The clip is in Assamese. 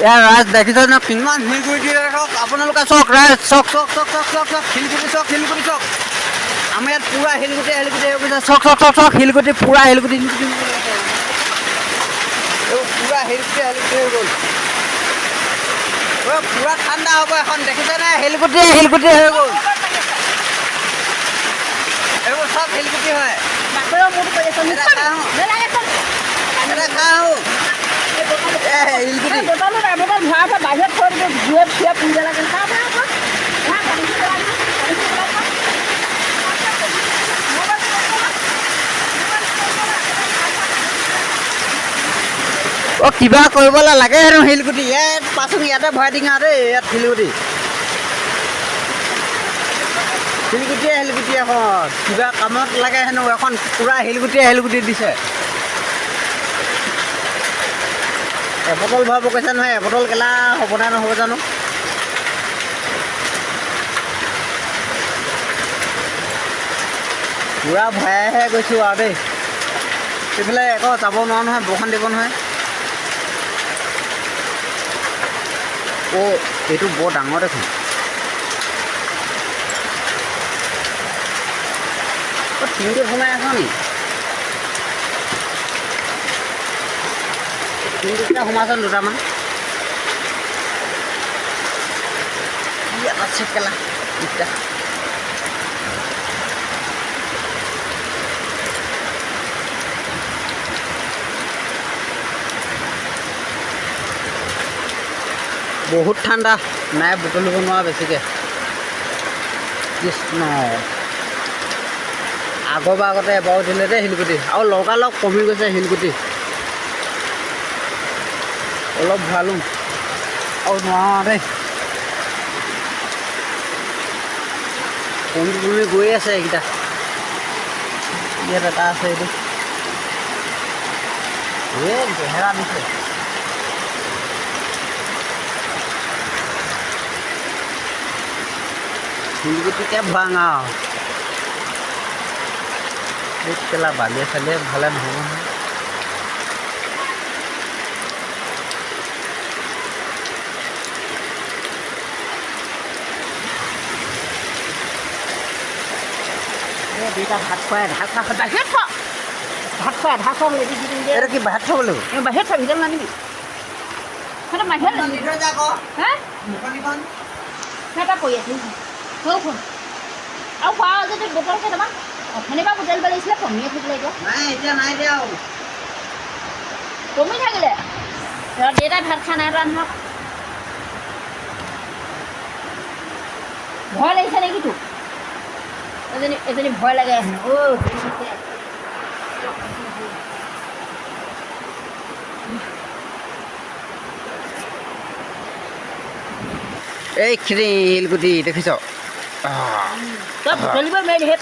ইয়াৰ ৰাইজ দেখিছে ন, কিমান শিলগুটি চাওক আপোনালোকে, চাওক ৰাইজ, চাওক চাওক চাওক চাওক চাওক চাওক, শিলগুটি চাওক, শিলগুটি চাওক। আমাৰ ইয়াত পূৰা শিলগুটি শিলগুটি হৈ গৈছে। চাওক চাওক চাওক চাওক, শিলগুটি পূৰা শিলগুটি শিলগুটি হৈ গৈছে। এইবোৰ পূৰা শিলগুটি শিলগুটি হৈ গ'ল। অ' পূৰা ঠাণ্ডা হ'ব এখন, দেখিছেনে? শিলগুটি শিলগুটি হৈ গ'ল। এইবোৰ চব শিলগুটি হয়। বাপেৰৰ মূৰটো কৰি আছে। এটা খাওঁ। নেলাগে, চল। এটা খাওঁ। এ শিলগুটি। বটলো নাই, বটল ভৰাই থৈ বাহিৰত থৈ দিবি, জুইত থিয় পুৰি পেলাই। খা খা খা খা, পানীটো পেলাই খা, পানীটো পেলাই খা। অ' কিবা কৰিবলৈ লাগে হেনো শিলগুটি। ইয়াত পাচোন, ইয়াতে ভৰাই দিং আৰু দেই। ইয়াত শিলগুটি শিলগুটিয়ে শিলগুটি এখন কিবা কামত লাগে হেনো। এখন পূৰা শিলগুটিয়ে শিলগুটি দিছে। এবটল ভৰাব কৈছে নহয়, এবটল কেলা হ'ব নাই নহ'ব জানো। পূৰা ভৰাইহে গৈছোঁ আৰু দেই। এইফালে আকৌ যাব নোৱাৰো নহয়, বৰষুণ দিব নহয়। অ' এইটো বৰ ডাঙৰ দেখোন। অ' টিংটোত সোমাই আছ নি? টিংটোতে সোমাইছ দুটামান। ইয়াত আছে কেলা ইটা। বহুত ঠাণ্ডা নাই, বুটলিব নোৱাৰা বেছিকৈ। কৃষ্ণ, আগৰ আগতে এবাৰো দিলে দেই শিলগুটি, আৰু লগালগ কমি গৈছে শিলগুটি। অলপ ভৰালোঁ আৰু নোৱাৰোঁ দেই। কমি কমি গৈ আছে এইকেইটা। ইয়াত এটা আছে, এইটো এই গেহেৰা দিছে। শিলগুটিকে ভৰাং আৰু এই কেলা বালিয়ে চালিয়ে ভালে নহ'ব নহয়। এই দেউতা ভাত খুৱাই আধা খোৱা হ'ল। বাহিৰত থ, ভাত খোৱা আধা খোৱা হ'ল। এইটো দি দিম দে। এইটো কি বাহিৰত থ'ব লাগিব? এই বাহিৰত থ, ভিতৰত নানিবি। সেইটো বাহিৰত নানিবি। হা, এটা পৰি আছে থৌখন। আৰু খোৱা যদি বটল কেইটামান অথনিৰ পৰা বুটলিব লাগিছিলে, কমিয়ে থাকিলে এতিয়া। নাই, এতিয়া নাই দিয়া আৰু। কমি থাকিলে। দেউতাই ভাত খোৱা নাই নহয়। ভয় লাগিছে নেকি তোক? এজনী এজনী ভয় লাগে। অ' এইখিনি শিলগুটি দেখিছ? তই বুটলিব নোৱাৰিলি সেই।